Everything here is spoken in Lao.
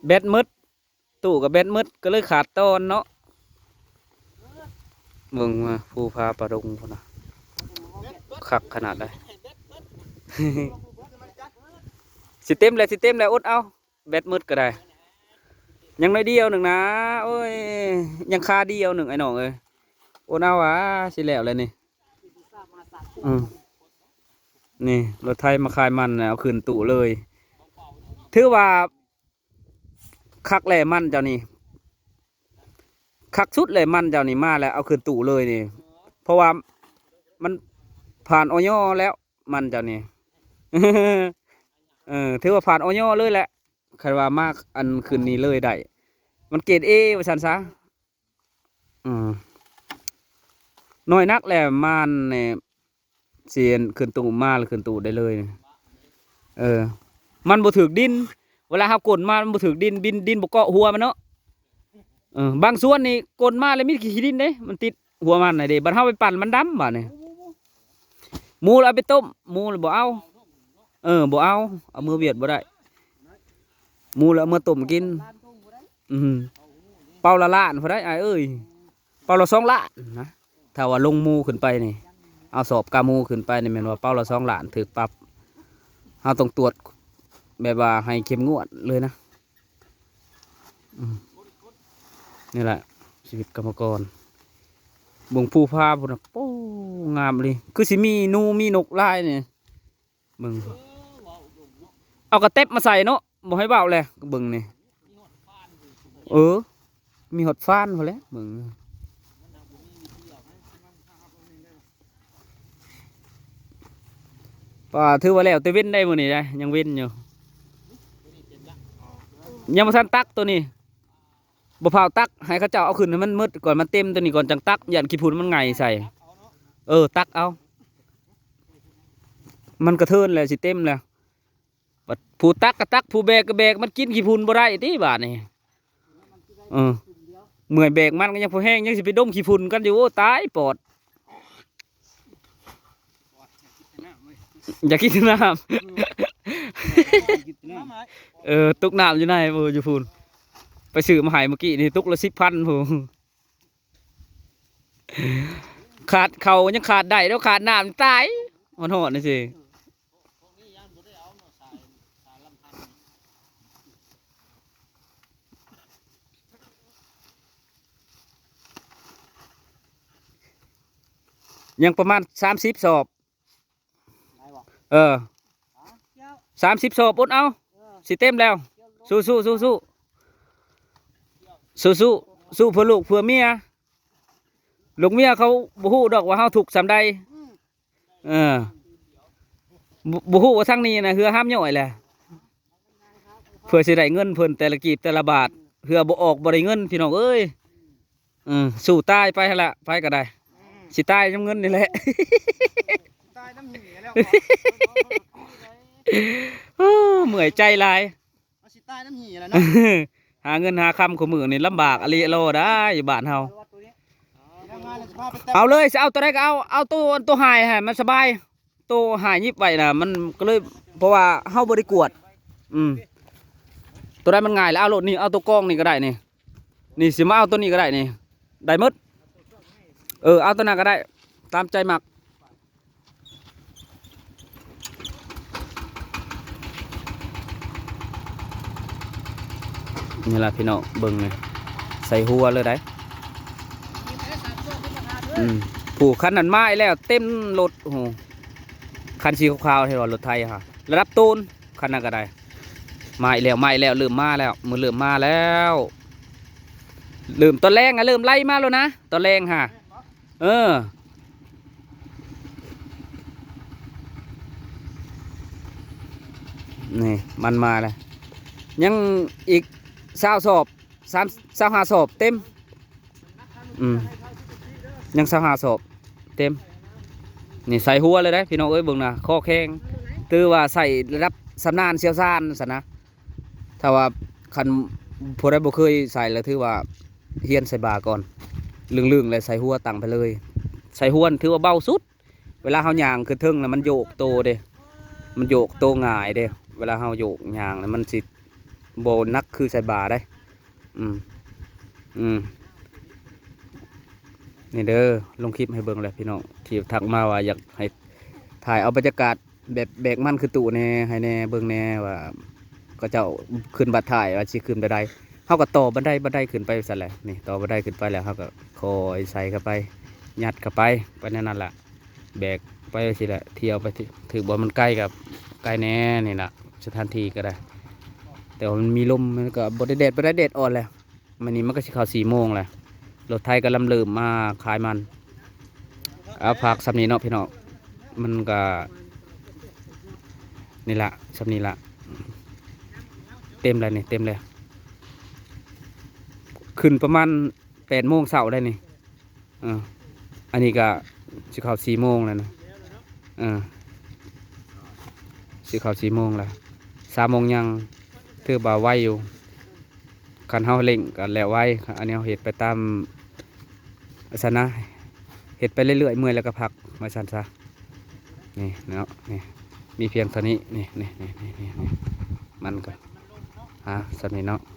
ແບັດໝົດ ຕູ້ກໍແບັດໝົດ ກໍເລີຍຂາດຕອນເນາະ. ເບິ່ງມາ ພູຜາປ່າດົງພຸ້ນນະ ຄັກຂະໜາດໃດ. ຊິເຕັມແລ້ວ ຊິເຕັມແລ້ວ ອົດເອົາ. ແບັດໝົດກໍໄດ້ ຍັງໜ້ອຍດຽວໜຶ່ງນະ. ໂອ້ຍ ຍັງຄາດຽວໜຶ່ງ ອ້າຍນ້ອງເອີຍ. ໂອ້ ນາວວ່າຊິແລ້ວແລ້ວນີ້. ອືມ ນີ້ລົດໄຖມາຂາຍມັນ ເອົາຂຶ້ນຕູ້ເລີຍ. ຖືວ່າຄັກແລ້ວມັນເຈົ້ານີ້ ຄັກສຸດແລ້ວມັນເຈົ້ານີ້ ມາແລ້ວເອົາຂຶ້ນຕູ້ເລີຍນີ້. ເພາະວ່າມັນຜ່ານ ອອຍ ແລ້ວ ມັນເຈົ້ານີ້ ເອີ ຖືວ່າຜ່ານ ອອຍ ເລີຍແຫຼະ. ຄັນວ່າມາອັນຂຶ້ນນີ້ເລີຍໄດ້ ມັນເກຣດເອວ່າຊັ້ນຊະ. ອືມ ນ້ອຍນັກແຫຼະ ມານນີ້ ຊິຂຶ້ນຕູ້ ມາແລ້ວຂຶ້ນຕູ້ໄດ້ເລີຍ. ເອີ ມັນບໍ່ຖືກດິນ ເວລາເຮົາກົນມາ ມັນບໍ່ຖືກດິນ ດິນ ດິນບໍ່ເກາະຫົວມັນເນາະ. ເອີ ບາງສ່ວນນີ້ກົນມາແລ້ວມີແຕ່ຂີ້ດິນເດ້ ມັນຕິດຫົວມັນນະເດ້. ບັດເຮົາໄປປັ່ນມັນດຳບາດນີ້. ໝູລະເອົາໄປຕົ້ມ ໝູລະບໍ່ເອົາ. ເອີ ບໍ່ເອົາ ເອົາມືຫວຽດບໍ່ໄດ້. ໝູລະເອົາມາຕົ້ມກິນ. ອືມ ເປົາລະລ້ານພຸ້ນໃດ໋ ອ້າຍເອີຍ. ເປົາລະສອງລ້ານນະ. ຖ້າວ່າລົງໝູຂຶ້ນໄປນີ້ ເອົາສອບກາໝູຂຶ້ນໄປນີ້ ແມ່ນວ່າເປົາລະສອງລ້ານ ຖືກປັບ. ເຮົາຕ້ອງຕວດແບບວ່າໃຫ້ເຂັ້ມງວດເລີຍນະ. ອືມ ນີ້ແຫຼະຊີວິດກຳມະກອນ. ເບິ່ງພູຜາພຸ້ນນະ ໂອ້ ງາມອີ່ຫຼີ ຄືຊິມີໜູມີນົກຫຼາຍນີ້. ເບິ່ງ ເອົາກະແຕັບມາໃສ່ເນາະ ບໍ່ໃຫ້ເວົ້າແຫຼະ. ເບິ່ງນີ້ ເອີ ມີຮອດຟານພຸ້ນແຫຼະ ເບິ່ງ. ປ້າ ຖືວ່າແລ້ວແຕ່ເວັນໄດ໋ມື້ນີ້ໄດ໋ ຍັງເວັນຢູ່ ຍັງບໍ່ທັນຕັກໂຕນີ້. ບໍ່ຟ້າວຕັກ ໃຫ້ເຂົາເຈົ້າເອົາຂຶ້ນໃຫ້ມັນໝົດກ່ອນ ມັນເຕັມໂຕນີ້ກ່ອນ ຈັ່ງຕັກ ຢ້ານຂີ້ຝຸ່ນມັນໄຫງໃສ່. ເອີ ຕັກເອົາ ມັນກະເທີນແລ້ວ ຊິເຕັມແລ້ວ. ບັດຜູ້ຕັກກໍຕັກ ຜູ້ແບກກໍແບກ ມັນກິນຂີ້ຝຸ່ນບໍ່ໄດ້ຕິບາດນີ້. ເອີ ເມື່ອຍແບກມັນກໍຍັງພໍແຮງ ຍັງຊິໄປດົມຂີ້ຝຸ່ນກັນຢູ່. ໂອ້ ຕາຍປອດ. ຢາກກິນນ້ຳ ເອີ ຕົກນ້ຳຢູ່ໃນ ເອີ ຢູ່ພຸ້ນ ໄປຊື້ມາໃຫ້ມື້ກີ້ນີ້ ຕຸກລະສິບພັນພຸ້ນ. ຂາດເຂົ້າຍັງຂາດໄດ້ ແລ້ວຂາດນ້ຳຕາຍ ຮ້ອນໆ ນີ້ຊິ. ຍັງປະມານສາມສິບສອບ. ເອີ ສາມສິບສອບ ອົດເອົາ ຊິເຕັມແລ້ວ. ສູ້ໆ ສູ້ໆ ສູ້ໆ ສູ້ເພື່ອລູກເພື່ອເມຍ. ລູກເມຍເຂົາບໍ່ຮູ້ດອກວ່າເຮົາທຸກສ່ຳໃດ. ເອີ ບໍ່ ບໍ່ຮູ້ວ່າທາງນີ້ນະເຮືອຫ້າມຍ້ອຍແຫຼະ ເພື່ອຊິໄດ້ເງິນເພິ່ນແຕ່ລະກີບແຕ່ລະບາດ. ເຮືອບໍ່ອອກບໍ່ໄດ້ເງິນ ພີ່ນ້ອງເອີຍ. ເອີ ສູ້ຕາຍໄປຫັ້ນລະ ໃຜກໍໄດ້ ຊິຕາຍນຳເງິນນີ້ແຫຼະ. ຕາຍນຳຫີແລ້ວ ໂອ້ ເມື່ອຍໃຈຫຼາຍ. ມັນຊິຕາຍນຳຫີແລ້ວເນາະ. ຫາເງິນຫາຄຳຄູ່ມື້ນີ້ລຳບາກອີ່ຫຼີ ລໍໄດ້ຢູ່ບ້ານເຮົາ. ເອົາເລີຍ ຊິເອົາໂຕໃດກໍເອົາ ເອົາໂຕ ໂຕຫາຍຫັ້ນມັນສະບາຍ. ໂຕຫາຍຍິບໄວ້ນະ ມັນກໍເລີຍ ເພາະວ່າເຮົາບໍ່ໄດ້ກວດ. ອືມ ໂຕໃດມັນງ່າຍແລ້ວເອົາໂລດນີ້ ເອົາໂຕກອງນີ້ກໍໄດ້ນີ້. ນີ້ຊິມາເອົາໂຕນີ້ກໍໄດ້ນີ້ ໄດ້ໝົດ. ເອີ ເອົາໂຕນັ້ນກໍໄດ້ ຕາມໃຈມັກ. ນີ້ລະພີ່ນ້ອງ ເບິ່ງນີ້ ໃສ່ຫົວເລີຍໄດ໋. ອືມ ຜູ້ຄັນນັ້ນມາອີກແລ້ວ ເຕັມລົດ. ໂອ້ ຄັນສີຂາວໆ ເຫັນວ່າລົດໄຖຫະ ລະດັບໂຕນ ຄັນນັ້ນກໍໄດ້. ມາອີກແລ້ວ ມາອີກແລ້ວ ເລີ່ມມາແລ້ວ ມື້ເລີ່ມມາແລ້ວ. ເລີ່ມຕອນແລງ ເລີ່ມໄລ່ມາແລ້ວນະ ຕອນແລງຫະ. ເອີ ນີ້ມັນມາແລ້ວ ຍັງອີກຊາວສອບ ສາມ ຊາວຫ້າສອບເຕັມ. ອືມ ຍັງຊາວຫ້າສອບເຕັມ. ນີ້ໃສ່ຫົວເລີຍເດ້ພີ່ນ້ອງເອີຍ ເບິ່ງນະ ຄໍແຂງ ຖືວ່າໃສ່ລະດັບຊຳນານຊ່ຽວຊານຊັ້ນນະ. ຖ້າວ່າຄັນຜູ້ໃດບໍ່ເຄີຍໃສ່ລະຖືວ່າຮຽນໃສ່ບ່າກ່ອນ ລຶ້ງໆ ແລະໃສ່ຫົວຕັ້ງໄປເລີຍ. ໃສ່ຫົວຖືວ່າເບົາສຸດ. ເວລາເຮົາຍ່າງຂຶ້ນເທິງນະ ມັນໂຍກໂຕເດ້ ມັນໂຍກໂຕງ່າຍເດ້. ເວລາເຮົາໂຍກຍ່າງນະ ມັນຊິ ບໍ່ໜັກຄືໃສ່ບ່າໄດ໋. ອືມ ອືມ ນີ້ເດີ ລົງຄລິບໃຫ້ເບິ່ງແຫຼະພີ່ນ້ອງ ທີ່ທັກມາວ່າຢາກໃຫ້ຖ່າຍເອົາບັນຍາກາດແບບແບກມັນຂຶ້ນຕູ້ແດ່ ໃຫ້ແດ່ ເບິ່ງແດ່ວ່າເຂົາເຈົ້າຂຶ້ນບາດທ້າຍວ່າຊິຂຶ້ນແບບໃດ. ເຮົາກໍຕໍ່ບັນໄດ ບັນໄດຂຶ້ນໄປຊັ້ນແຫຼະ ນີ້ຕໍ່ບັນໄດຂຶ້ນໄປແລ້ວ ເຮົາກໍຄ່ອຍໃສ່ເຂົ້າໄປ ຍັດເຂົ້າໄປ ໄປແນວນັ້ນລະ ແບກໄປຊີ້ແຫຼະ ທ່ຽວໄປ ຖືກ ຖືກບໍ່ ມັນໄກກໍໄກແດ່ ນີ້ລະ ສະຖານທີ່ກໍໄດ້ ແຕ່ວ່າມັນມີລົມ ມັນກໍບໍ່ໄດ້ແດດ ບໍ່ໄດ້ແດດອ່ອນແຫຼະ. ມື້ນີ້ມັນກໍຊິເຂົ້າສີ່ໂມງແຫຼະ ລົດໄຖກໍລຳເລີ່ມມາຂາຍມັນ. ເອົາ ຝາກສ່ຳນີ້ເນາະພີ່ນ້ອງ ມັນກໍນີ້ລະ ສ່ຳນີ້ລະ ເຕັມແລ້ວນີ້ ເຕັມແລ້ວ ຂຶ້ນປະມານແປດໂມງເຊົ້າໄດ໋ນີ້. ເອີ ອັນນີ້ກໍຊິເຂົ້າສີ່ໂມງແລ້ວນະ ເອີ ຊິເຂົ້າສີ່ໂມງແລ້ວ ສາມໂມງຍັງ ຖືວ່າໄວຢູ່ ຄັນເຮົາເລັ່ງກໍແລ້ວໄວ. ອັນນີ້ເຮົາເຮັດໄປຕາມອັນຊັ້ນນະ ເຮັດໄປເລື້ອຍໆ ເມື່ອຍແລ້ວກໍພັກ ວ່າຊັ້ນຊະ. ນີ້ເນາະ ນີ້ ມີພຽງເທົ່ານີ້ ນີ້ ນີ້ ມັນກໍ ອ່າ ສ່ຳນີ້ເນາະ.